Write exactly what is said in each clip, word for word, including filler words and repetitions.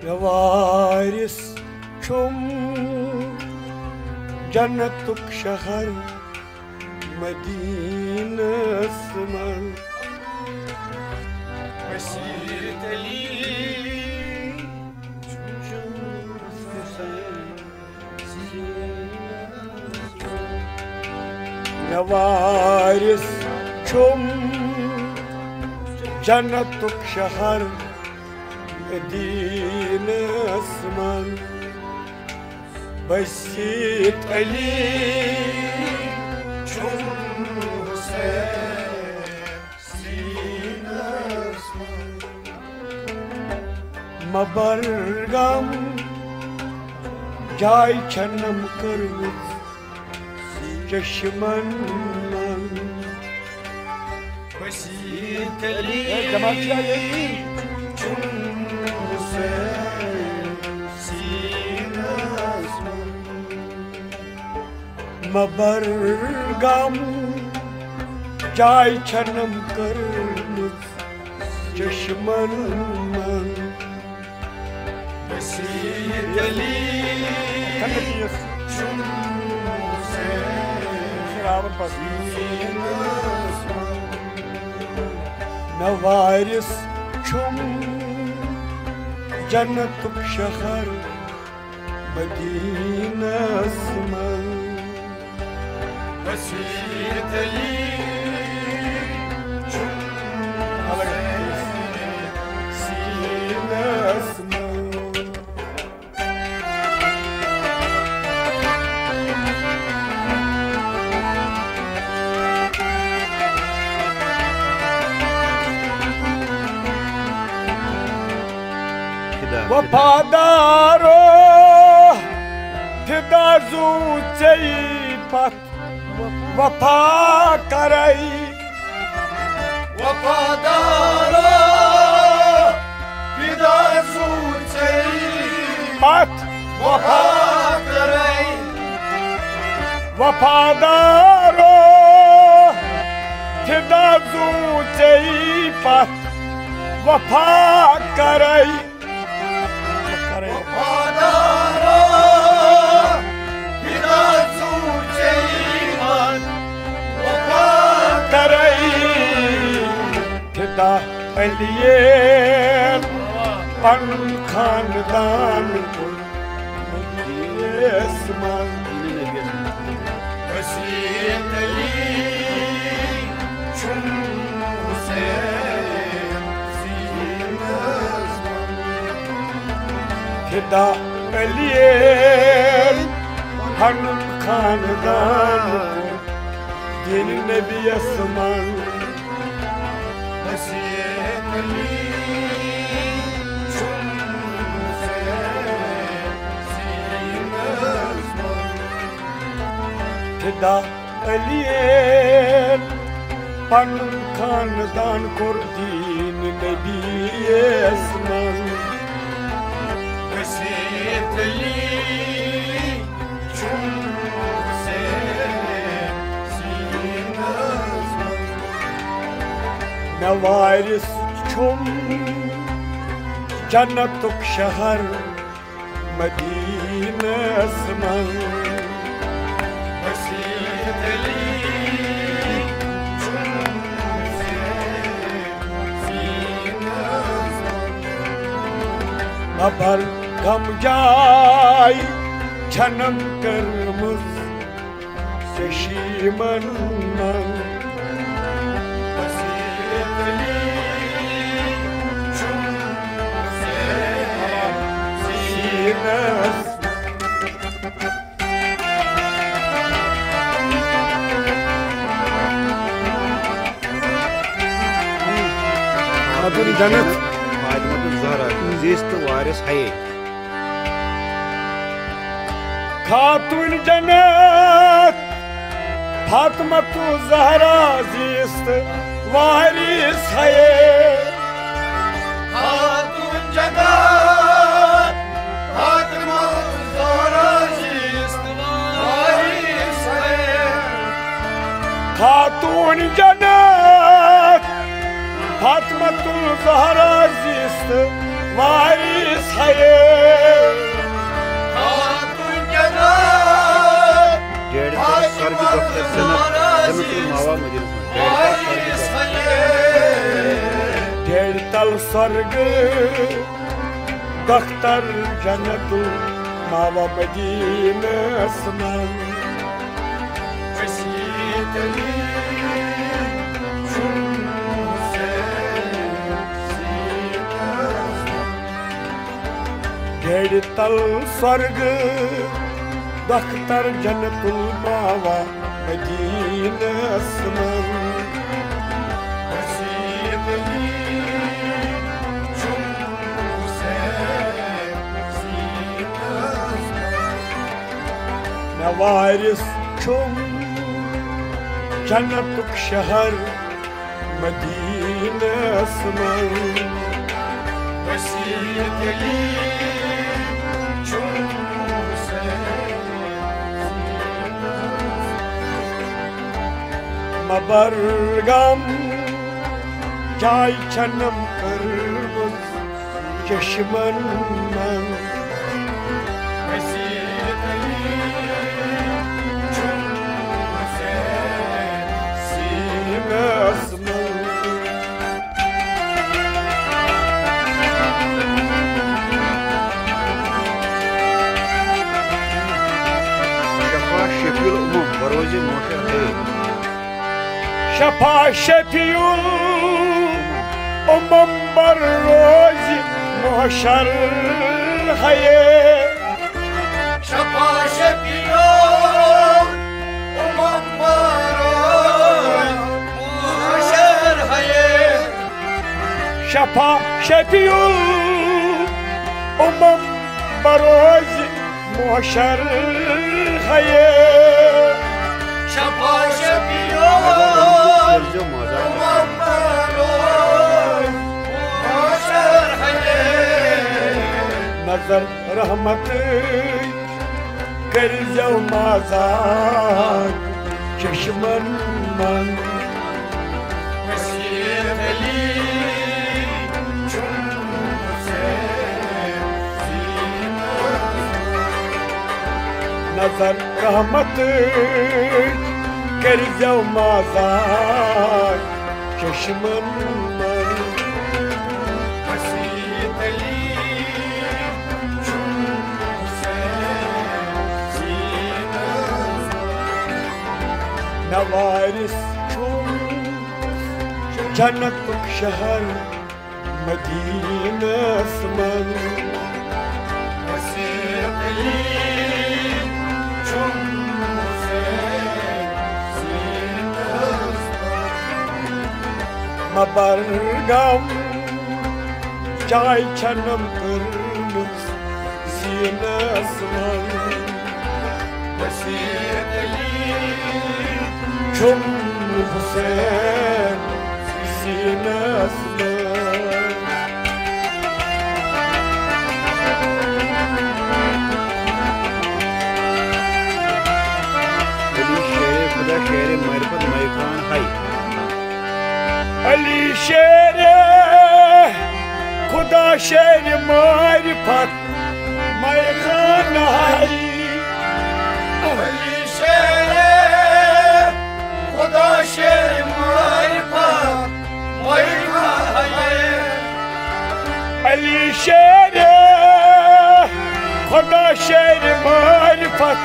مےٚ وارث چھُم جنتُک شہر مدیٖنس منٛز۔ مسیت علی چھُم حسین۔ مےٚ وارث چھُم جنتُک شہر مدیٖنس منٛز۔ بسیت علی چھُم حسین سیٖنس منٛز۔ مبرگم جاے چھنم کٔرمٕژ چشمن منٛز۔ بسیت علی ہے، جماعت چھا ییٚتی؟ چھُم حسین سیٖنس منٛز۔ مبرگم جاے چھنم کٔرمٕژ چشمن منٛز۔ بسیت علی چھُم حسین سیٖنس منٛز۔ مےٚ وارث چھُم جنتُک شہر مدیٖنس منٛز۔ بسیت علی چھُم الگ سیٖنس منٛز۔ فدا، فدا۔ وفادارو، فدا زو ژے پتھ وفا کرے۔ وفادارو، فدا زو ژے پتھ وفا کرے۔ وفادارو، فدا زو ژے پتھ وفا کرے۔ وفادارا، فدا زو ژے پتھ وفا کرے۔ فدا علیین پنُن خاندان کوٚر مدیٖنس منٛز۔ بسیت علی چھُم حسین سیٖنس منٛز۔ فدا علیین پنُن خاندان کوٚر دین نبیس منٛز۔ بسیت علی چھُم حسین سیٖنس منٛز۔ فدا علیین پنُن خاندان کوٚر دین نبیس منٛز۔ بسیت علی چھُم حسین سیٖنس منٛز۔ مےٚ وارث چھُم جنتُک شہر مدیٖنس منٛز۔ بسیت علی چھُم حسین سیٖنس منٛز۔ مبرگم جاے چھنم کٔرمٕژ چشمن منٛز۔ بسیت علی چھُم حسین سیٖنس۔ خاتون جنت۔ فاطمہ تہٕ زہرا، زِٹھ تہٕ وارث حیے۔ خاتون جنت، فاطمہ تہٕ زہرا، زِٹھ تہٕ وارث حیے۔ خاتون جنت، فاطمہ تہٕ زہرا، زِٹھ تہٕ وارث حیے۔ خاتون جنت، فاطمہ تہٕ زہرا، زِٹھ تہٕ وارث ہیے خاتون جنت، ڈیڈ تل سرگ دفتر جنت، جنت الماوا مدینس منٛز۔ ڈیڈ تل سرگ دفتر جنت الماوا مدینس منٛز۔ گیڑِ تل سۄرگہٕ دۄکھٕ تر جنت الماوا مدینس منٛز۔ مےٚ وارث چھُم جنتُک شہر مدینس منٛز۔ وسیع علی چھُم حسین۔ مبر غم جاے چھنم کٔرمٕژ چشمن منٛز۔ سیٖنس منٛز۔ شفا شفیع الامم بروزِ موشر ہے۔ شفا شفیع الامم بر روز محشر ہے۔ شفا شفیع الامم بر روز محشر ہے۔ شفا شفیع الامم بر روز محشر ہے۔ شفا شفیع الامم بر روز محشر ہے۔ نظر رحمتٕچ کٔرۍزیو مازاگ چشمن منٛز۔ وسیع علی چھُم حسین سیٖنس۔ نظر رحمتٕچ کٔرۍزیو مازاگ چشمن منٛز۔ وسیع علی چھُم حسین سیٖنس۔ مےٚ وارث چھُم جنتُک شہر مدینس منٛز۔ وسیع علی چھُم حسین سیٖنس۔ مبر غم جاے چھنم کٔرمٕژ سیٖنس منٛز۔ وسیع علی چھُم حسین سیٖنس منٛز۔ علی شیر خدا شیر معرفت مے خان ہاے۔ علی شیر خدا شیر معرفت مے خان ہاے۔ علی شیر خدا شیر معرفت مے خان ہاے۔ علی شیر خدا شیر معرفت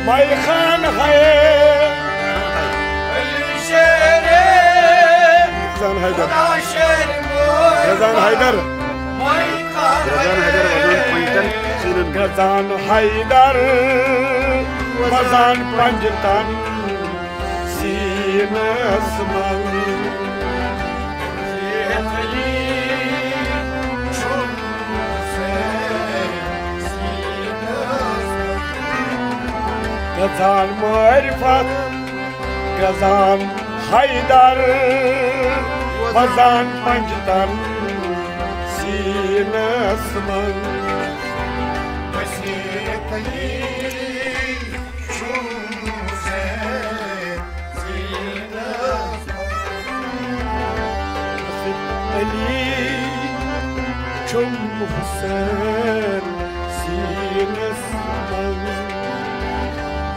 مے خان ہاے۔ علی شیر رضوان حیدر۔ خدا شیر رضوان حیدر۔ مے خان رضوان حیدر وزن پنجتن سیٖنن۔ رضوان حیدر وزن پنجتن سیٖنس منٛز۔ گژھان معرفت، گژھان حیدر، وزان پنجتن سیٖنس منٛز۔ علی چھُم حسین سیٖنس منٛز۔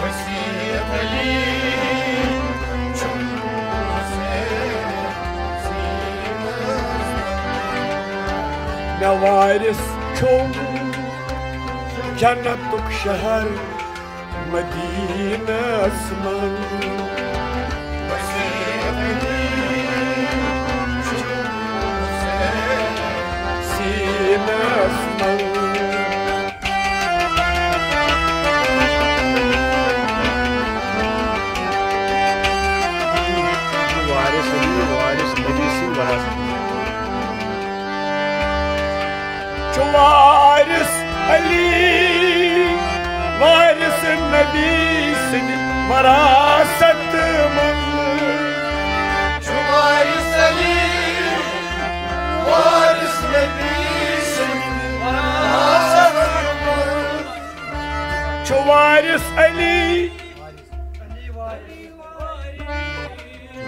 وسیٖعت علی چھُم حسین سیٖنس منٛز۔ مےٚ وارث چھُم جنتُک شہر مدینس منٛز۔ سیٖنس منٛز۔ وارث علی، وارث نبی سٕنٛدۍ وراثت۔ چھُ وارث علی، وارث نبی سٕنٛدِ وراثت منٛز۔ چھُ وارث علی، وارث نبی سٕنٛدِ وراثت منٛز۔ چھُ وارث علی۔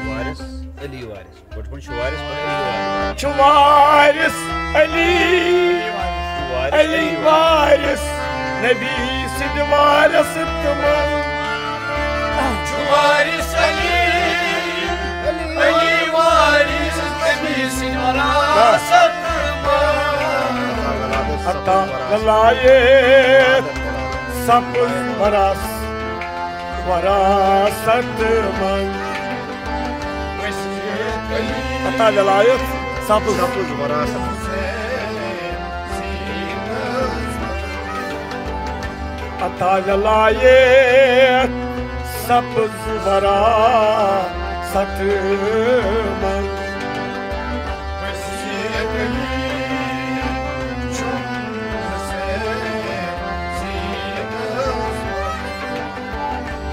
وارث علی وارث۔ گۄڈٕ چھُ وارث، پتہٕ علی وارث۔ چھُ وارث علی، چھُ وارث علی علی وارث۔ وارث نبی سٕنٛدِ وارثت منٛز۔ چھُ وارث علی، علی وارث نبی سٕنٛدِ وراثت منٛز۔ عطا ولایت سبز وراثت، وراثت منٛز۔ عطا ولایت سبز۔ سبز وراثت۔ عطا ولایت سبز وراثت منٛز۔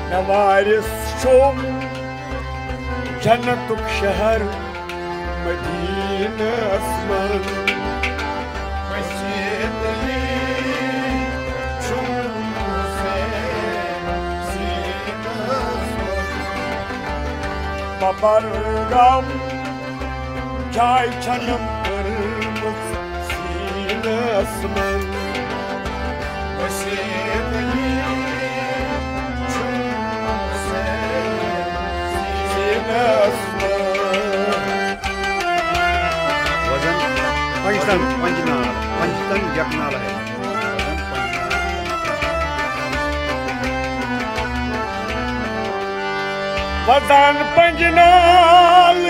مےٚ وارث چھُم جنتُک شہر مدینس منٛز۔ مسجد علی چھُم حسین سیٖنس منٛز۔ ببر غم جاے چھنم کٔرمٕژ سیٖنس منٛز۔ وسیع علی چھُم حسین سیٖنس منٛز۔ وزن پنجتن پنجنال، پنجتن یکنال ہے۔ وزن پنجنال،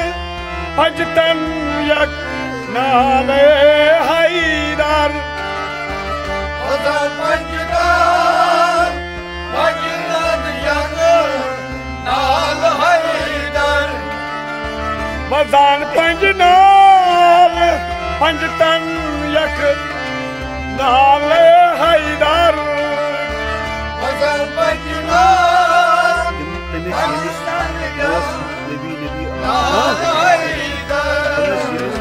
پنجتن یک نال حیدر۔ وزن پنجنال، پنجتن یک نال حیدر۔ وزن پنجنال، پنجتن یک نال حیدر۔ وزن پنجنال، تٔمِس ییٚمِس اوس نبی نبی آسان۔ تٔمِس ییٚمِس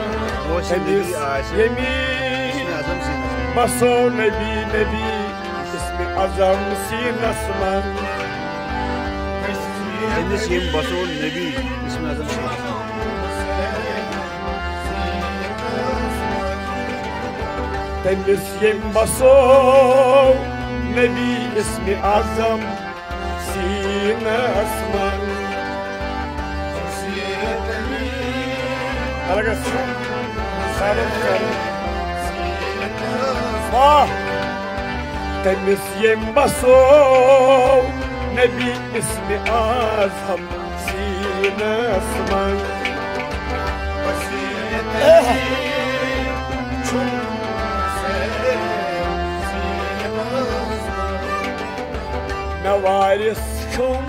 اوس نبی تٔمِس آسہِ۔ ییٚمِس اسمِ اعظم سیٖنس منٛز۔ بسو نبی نبی اسمِ اعظم سیٖنس منٛز۔ تٔمِس ییٚمۍ بسو نبی اسمِ اعظم سیٖنس منٛز۔ تٔمِس ییٚمۍ بسو نبی اسمِ اعظم سیٖنس منٛز۔ الگ سالم سالم۔ واہ۔ تٔمِس ییٚمۍ بسو نبی اسمِ اعظم سیٖنس منٛز۔ مےٚ وارث چھُم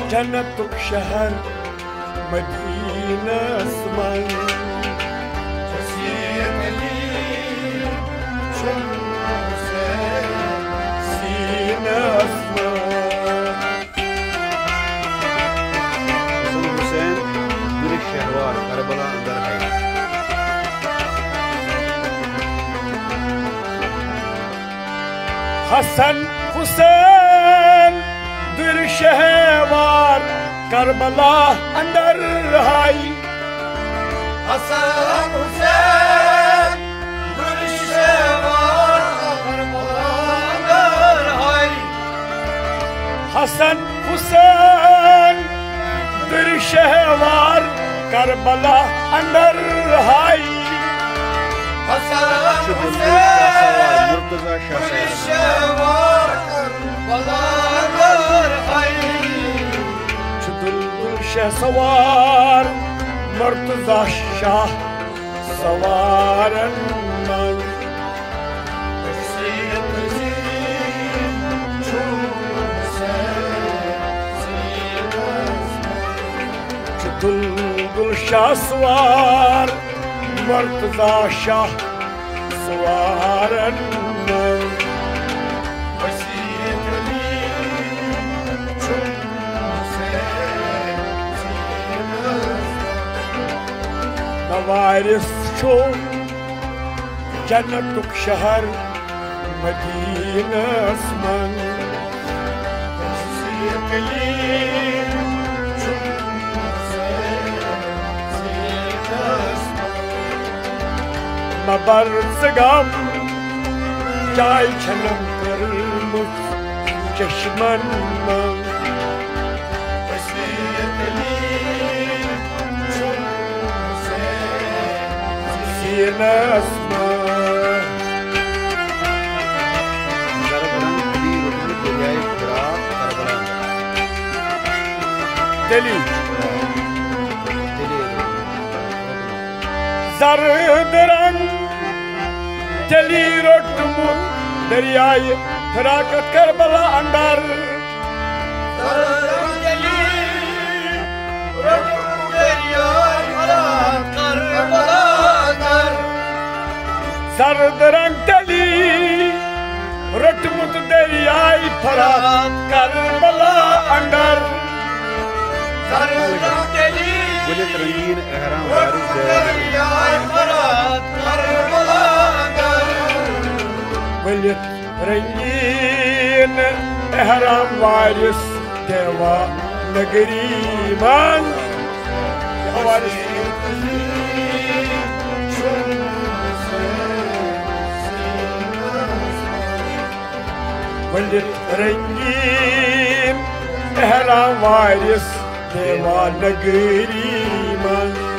جنتُک شہر مدینس منٛز۔ سیٖنس منٛز۔ حسن حسین، دُرِ شہوار، کربلا اندر ہے۔ حسن حسین، دُرِ شہوار، کربلا اندر ہے۔ حسن حسین، حسن حسین در شہوار کربلا اندر ہائی۔ حسن حسین در شہوار کربلا اندر ہائی۔ چھُ دُلدُل شاہ سوار مرتضی شاہ سوارن منٛز۔ چھُ دُلدُل شاہ سوار مرتضی شاہ سوارن منٛز۔ نوارس چھُ جنتُک شہر مدینس منٛز۔ مبر ژٕ غم، چاے چھنم کٔرمٕژ چشمن منٛز۔ سینس منٛز۔ ضرب رنگ علی روٚٹمُت دریائے فرات کربلا۔ تیٚلی۔ تیٚلی۔ زرد رنگ تیٚلی روٚٹمُت دریائے فراقت کربلا اندر۔ زرد رنگ تیٚلی روٚٹمُت دریائے فرات کربلا اندر۔ ؤلِتھ رنگین احرام وارث دیوان۔ ؤلِتھ رنگین احرام وارث دیوان نگری منٛز۔ وارث۔ ؤلِتھ رنگین احرام وارث دیوان نگری منٛز۔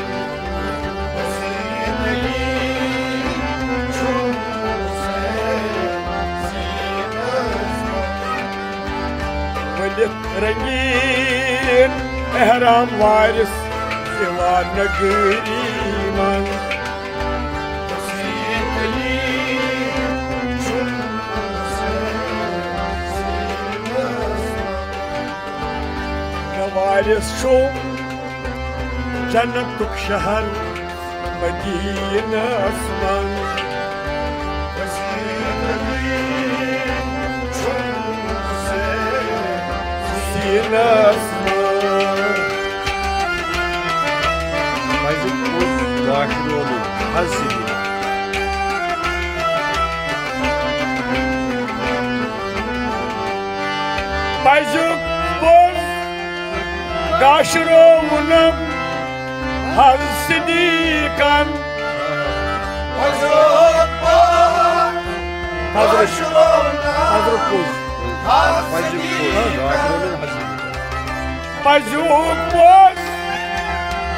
ؤلِتھ رنگین احرام وارث دیوان نگری منٛز۔ نوارث چھُ جنتُک شہر مدینس منٛز۔ سینس منٛز۔ پزیُک پوٚز گاشرومُت حظ سِدی۔ پزیُک پوٚز گاشرومُت حظ صدیقن۔ پزیُک پوٚز۔ حضرت، حضرت پوٚز۔ پزیُک پوٚز گاشرومُت حظ صدیقن۔ پزیُک پوٚز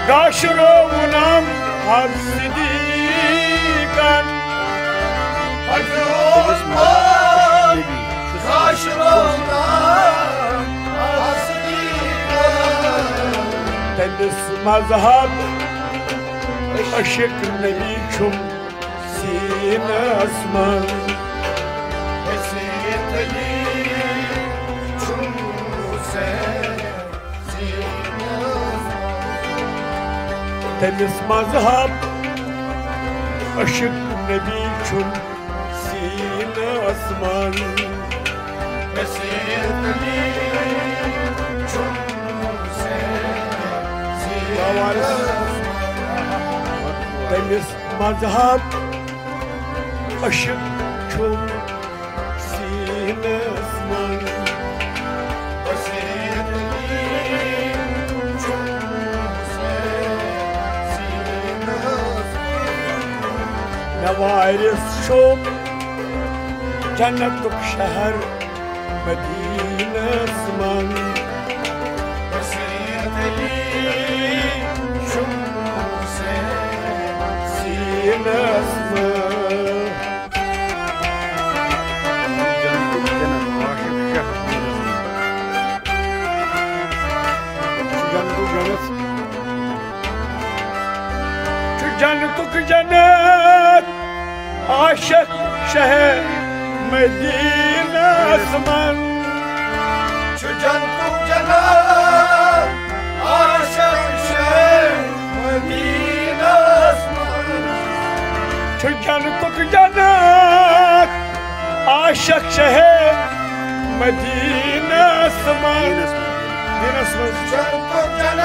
گاشروونم حض صدیقن۔ پزیُک پوٚز گاشروونم حض صدیقن۔ تٔمِس مذہب عشق نبی چھُم سیٖنس منٛز۔ حسین علی چھُم حسین سیٖنس منٛز۔ تٔمِس مذہب عشق نبی چھُم سیٖنس منٛز۔ حسین علی چھُم حسین سیٖنس منٛز۔ تٔمِس مذہب عشق چھُم سیٖنس منٛز۔ مےٚ وارث چھُم جنتُک شہر مدیٖنہٕ۔ سیٖنَس منٛز، حسین علی چھُم حسین سیٖنَس منٛز۔ جنتُک جنت۔ چھُ جنتُک جنت عاشق شہر مدینس منٛز۔ چھُ جنتُک جنت عاشق شہر مدینس منٛز۔ چھُ جنتُک جنت عاشق شہر مدینس منٛز۔ مدینس منٛز۔ جنتُک جنت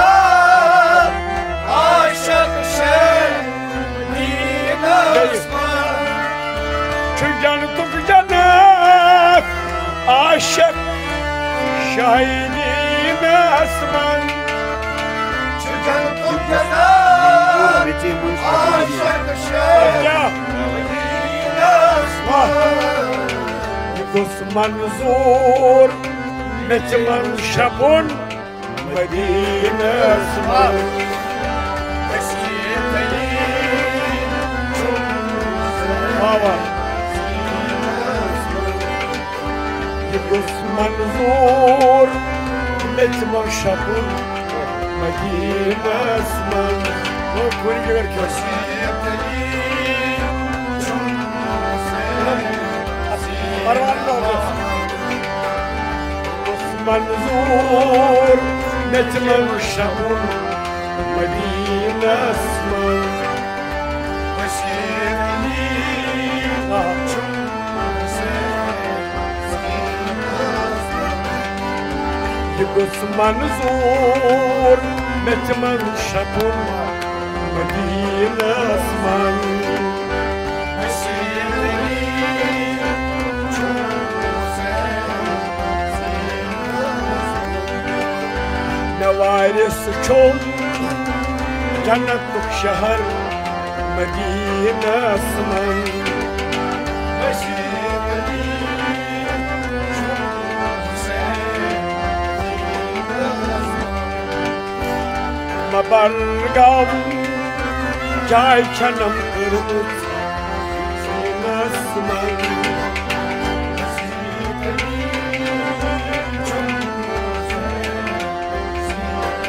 عاشق شہر مدینس منٛز۔ چھُ جنتُک جنت عاشق شاہی دیٖنس منٛز۔ چھُ جنتُک جنت عاشق شاہی دیٖنس منٛز۔ یہِ گوٚژھ منظوٗر مےٚ تِمن شبن مدینس منٛز۔ واہ واہ۔ یہِ گوٚژھ منظوٗر مےٚ تِمن شبن مدینس منٛز۔ او کُنہِ جگہ کیٛاہ؟ پروان نومس منظوٗر مےٚ تِمن شبن مدینس منٛز۔ یہِ گوٚژھ منظوٗر مےٚ تِمن شبن مدینس منٛز۔ مےٚ وارث چھُم جنتُک شہر مدینس منٛز۔ مبرگم جاے چھنم کٔرمٕژ سیٖنس منٛز۔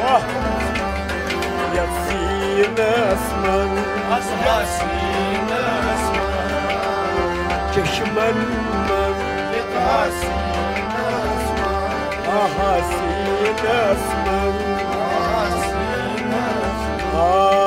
آہ! یتھ سیٖنس منٛز، یتھ سیٖنس منٛز، چشمن منٛز، یتھ سیٖنس منٛز، آہا سیٖنس منٛز، آہا سیٖنس منٛز۔ آہ!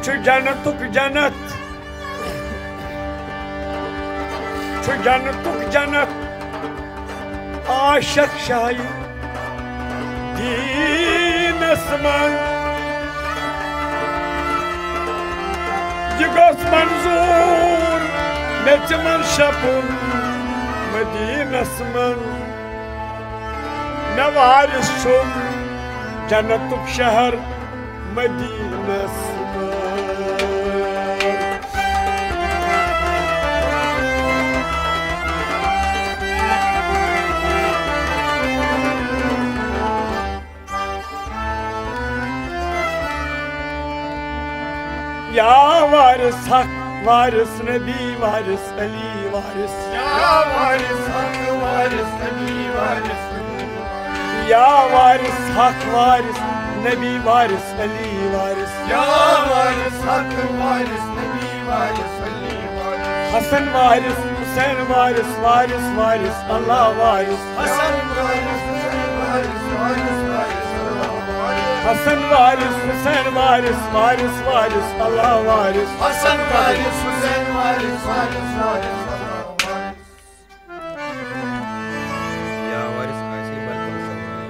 چھُ جنتُک جنت، چھُ جنتُک جنت عاشق شاہی دیٖنس منٛز۔ یہِ گوٚژھ منظوٗر مےٚ تِمن شبن مدینس منٛز۔ مےٚ وارث چھُم جنتُک شہر مدینس منٛز۔ یا وارث حق، وارث نبی، وارث علی، وارث۔ یا وارث حق، وارث نبی، وارث علی۔ یا وارث حق، وارث نبی، وارث علی، وارث۔ یا وارث حق، وارث نبی، وارث علی، وارث۔ حسن وارث، حسین وارث، وارث، وارث، اللہ وارث۔ حسن وارث، حسین وارث، وارث، وارث، اللہ وارث۔ حسن وارث، حسین وارث، وارث وارث، اللہ وارث۔ حسن وارث، حسین وارث، وارث وارث، اللہ وارث۔ یا وارث آسہِ بلکل سوال۔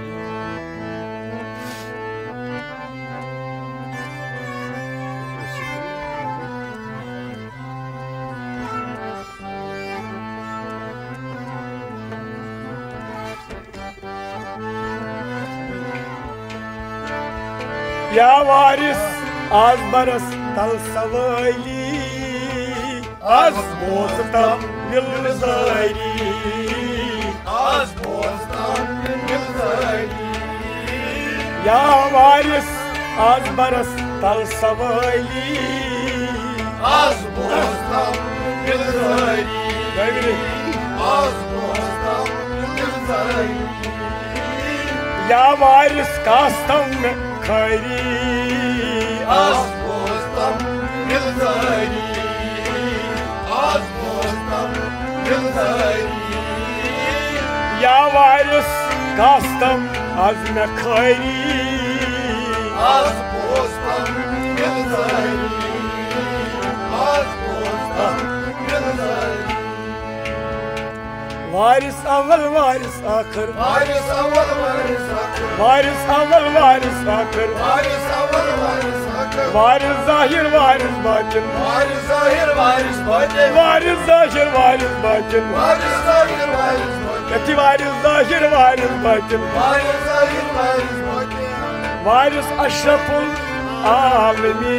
یا وارث، آز برس تل سوٲلی، آز بوز تم دل زٲری۔ آز بوز تم دل زٲری۔ یا وارث، آز برس تل سوٲلی، آز بوز تم دل زٲری۔ آز بوز تم دل زٲری۔ یا وارث، کاس تم مےٚ خٲری۔ آز بوز تم دل زٲری۔ آز بوز تم دل زٲری۔ یا وارث، کاس تم آز مےٚ خٲری۔ آز بوز تم دل زٲری۔ آز بوز تم دل زٲری۔ وارث اول وارث آخر۔ وارث اول وارث آخر۔ وارث اول وارث آخر۔ وارث اول وارث آخر۔ وارث ظاہر وارث باطن۔ وارث ظاہر وارث باطن۔ وارث ظاہر وارث باطن۔ وارث ظاہر وارث باطن۔ یتھی وارث ظاہر وارث باطن۔ وارث ظاہر وارث باطن۔ وارث اشرف العالمین۔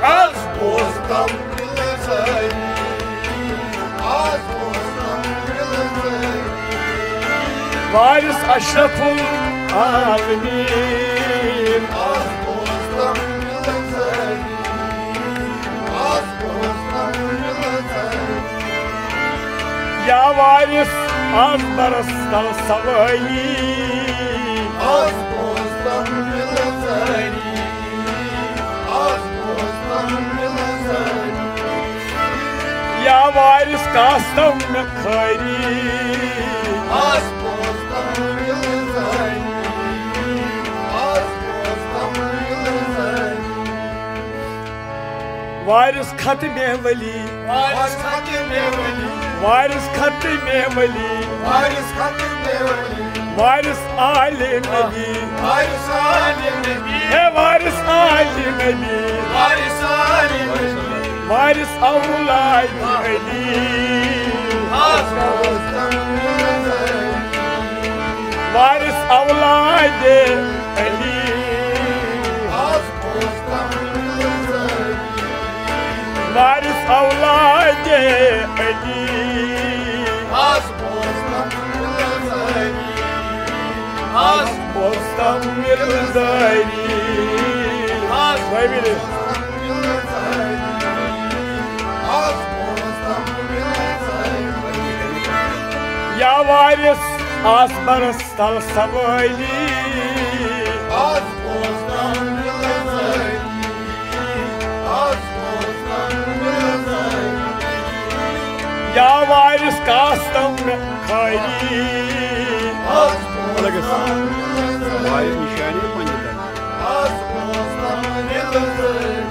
آز بوز تم دل زٲری۔ آز بوز تم دل زٲری۔ وارث اشرف العالمین۔ آز بوز تم دل زٲری۔ آز بوز تم دل زٲری۔ یا وارث، آز برس تل سوٲلی۔ آز بوز تم دل زٲری۔ آز بوز تم دل زٲری۔ یا وارث، کاس تم مےٚ خٲری۔ آز بوز تم دل زٲری۔ آز بوز تم دل زٲری۔ وارث ختم ولی۔ وارث ختم ولی۔ وارث ختم ولی۔ وارث ختم ولی۔ وارث آل نبی۔ وارث آل نبی۔ اے وارث آل نبی۔ وارث آل نبی۔ وارث اولاد علی۔ آز بوز تم دل زٲری۔ وارث اولاد علی۔ آز بوز تم دل زٲری۔ وارث اولاد علی۔ آز بوز تم دل زٲری۔ آز بوز تم دل زٲری۔ آز بوز تم دل زٲری۔ آز بوز تم دل زٲری۔ یا وارث، آز برس تل سوٲلی۔ آز بوز تم دل زٲری۔ آز بوز تم دل زٲری۔ یا وارث، کاس تم مےٚ خٲری۔ آز بوز تم دل زٲری۔ وارث نشانے پنجہِ تن۔ آز بوز تم دل زٲری۔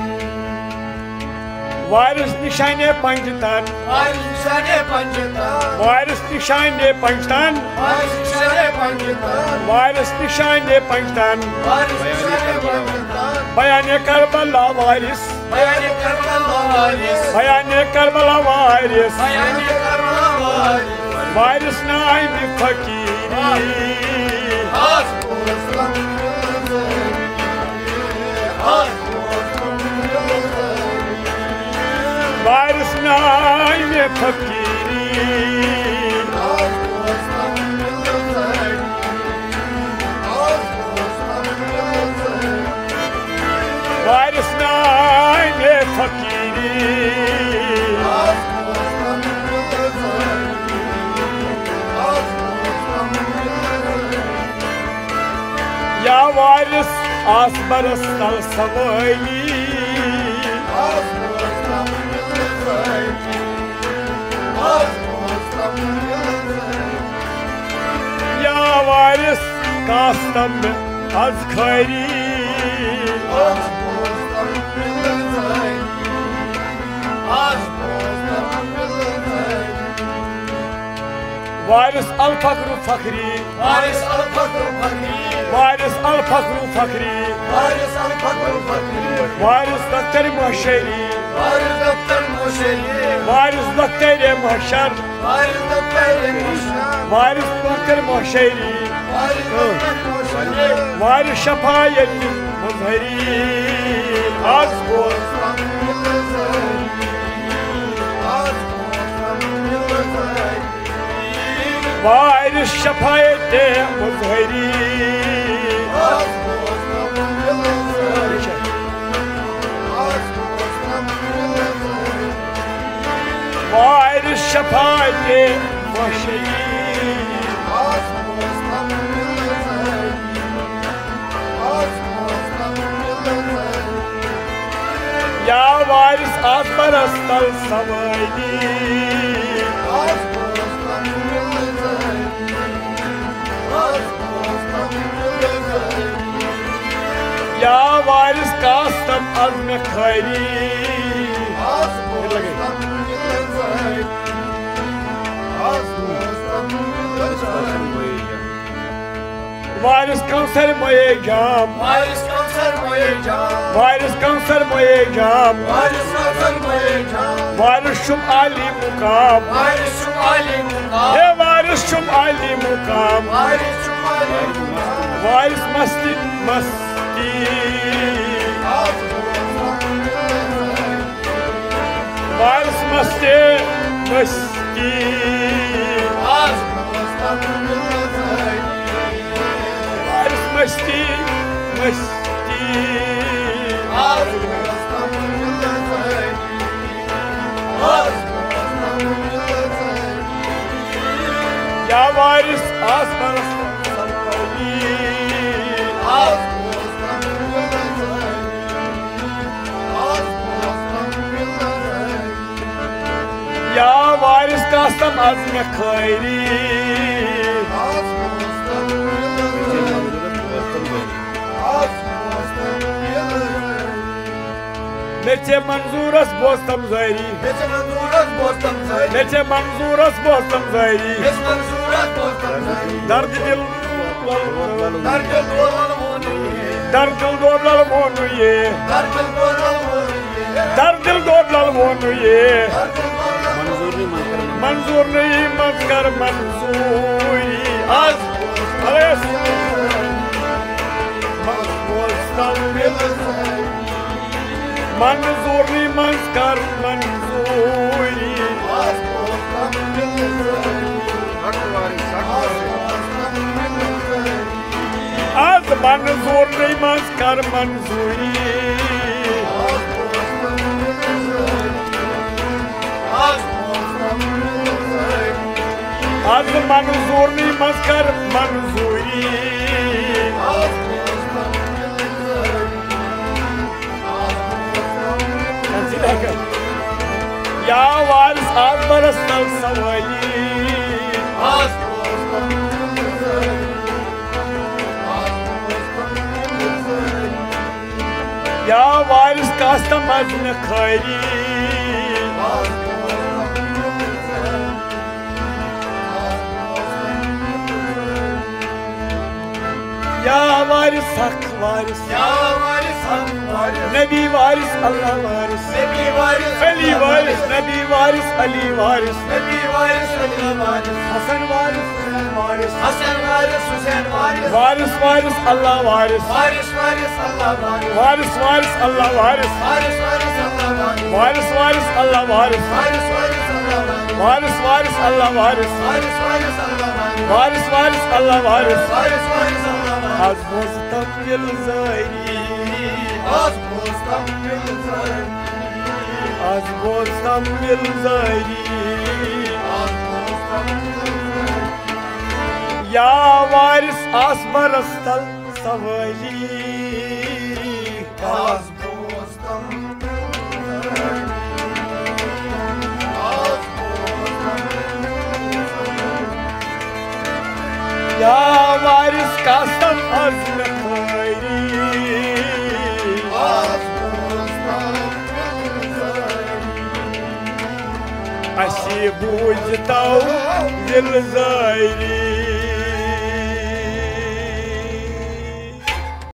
وارث نشانے پنجہِ تن۔ وارث نشانے پنجہِ تن۔ وارث نشانے پنجہِ تن۔ وارث نشانے پنجہِ تن۔ وارث نشانے پنجہِ تن۔ وارث نشانے پنجہِ تن۔ بیان کربلا وارث۔ بیان کربلا وارث۔ بیان کربلا وارث۔ بیان کربلا وارث۔ وارث نامہِ فقیری۔ آز بوز تم دل زٲری۔ آز بوز تم دل زٲری۔ وارث نامہِ فقیری۔ آز بوز تم دل زٲری۔ آز بوز تم دل زٲری۔ وارث نامہِ فقیری۔ آز بوز تم دل زٲری۔ آز بوز تم دل زٲری۔ یا وارث، آز برس تل سوٲلی۔ آز بوز تم دل زٲری۔ آز بوز تم دل زٲری۔ یا وارث، کاس تم مےٚ از خٲری۔ وارث الفخر فخری۔ وارث الفخر فخری۔ وارث الفخر فخری۔ وارث الفخر فخری۔ وارث دفتر محشری۔ وارث دفتر محشری۔ وارث دفتر محشر۔ وارث دفتر محشر۔ وارث دفتر محشری۔ وارث دفتر محشری۔ وارث شفاعت مظہری۔ از گوس وارث شفاعت مظہری۔ وارث شفاعت مظہری۔ یا وارث آز برس تل سوٲری۔ یا وارث کاستم از مےٚ خٲری۔ وارث کوثر مایے جام۔ وارث کوثر مایے جام۔ وارث کوثر مایے جام۔ وارث کوثر مایے جام۔ وارث شم عالی مقام۔ وارث شم عالی مقام۔ ہے وارث شم عالی مقام۔ وارث شم عالی مقام۔ وارث مستی مستی۔ وارث مستی مستی۔ وارث مستی مستی۔ یا وارث آسمانس۔ یا وارث کاستم از مےٚ خٲری۔ مےٚ ژےٚ منظوٗرس بوزتم زٲری۔ مےٚ ژےٚ منظوٗرس بوزتم زٲری۔ مےٚ ژےٚ منظوٗرس بوزتم زٲری۔ مےٚ ژےٚ منظوٗرس بوزتم زٲری۔ درد دل درد دل دور لل وونُے۔ درد دل دور لل وونُے۔ درد دل دور لل وونُے۔ درد دل دور لل وونُے۔ درد دل دور لل منظوٗرنٕے منٛز کر منظوٗری۔ از منظوٗرنٕے منٛز کر منظوٗری۔ از منظوٗرنٕے منٛز کر منظوٗری۔ از منظوٗرنٕے منٛز کر منظوٗری۔ یا وارث از برس تل سوٲلی۔ یا وارث کاستم از مےٚ خٲری۔ یا وارث حق وارث۔ یا وارث حق وارث۔ نبی وارث اللہ وارث۔ نبی وارث علی وارث۔ نبی وارث علی وارث۔ نبی وارث علی وارث۔ حسن وارث حسین وارث۔ حسن وارث حسین وارث۔ وارث وارث اللہ وارث۔ وارث وارث اللہ وارث۔ وارث وارث اللہ وارث۔ وارث وارث اللہ وارث۔ وارث وارث اللہ وارث۔ وارث وارث اللہ وارث۔ وارث وارث اللہ وارث۔ وارث وارث اللہ وارث۔ وارث وارث اللہ وارث۔ وارث وارث اللہ وارث۔ از بوزتم دل زٲری۔ از بوزتم دل زٲری۔ از بوزتم دل زٲری۔ از بوزتم دل زٲری۔ یا وارث آس برس تل سوٲلی۔ از بوزتم دل زٲری۔ از بوزتم دل زٲری۔ یا وارث کاستم از مےٚ اَسہِ بوٗزۍ تو دِل زٲری۔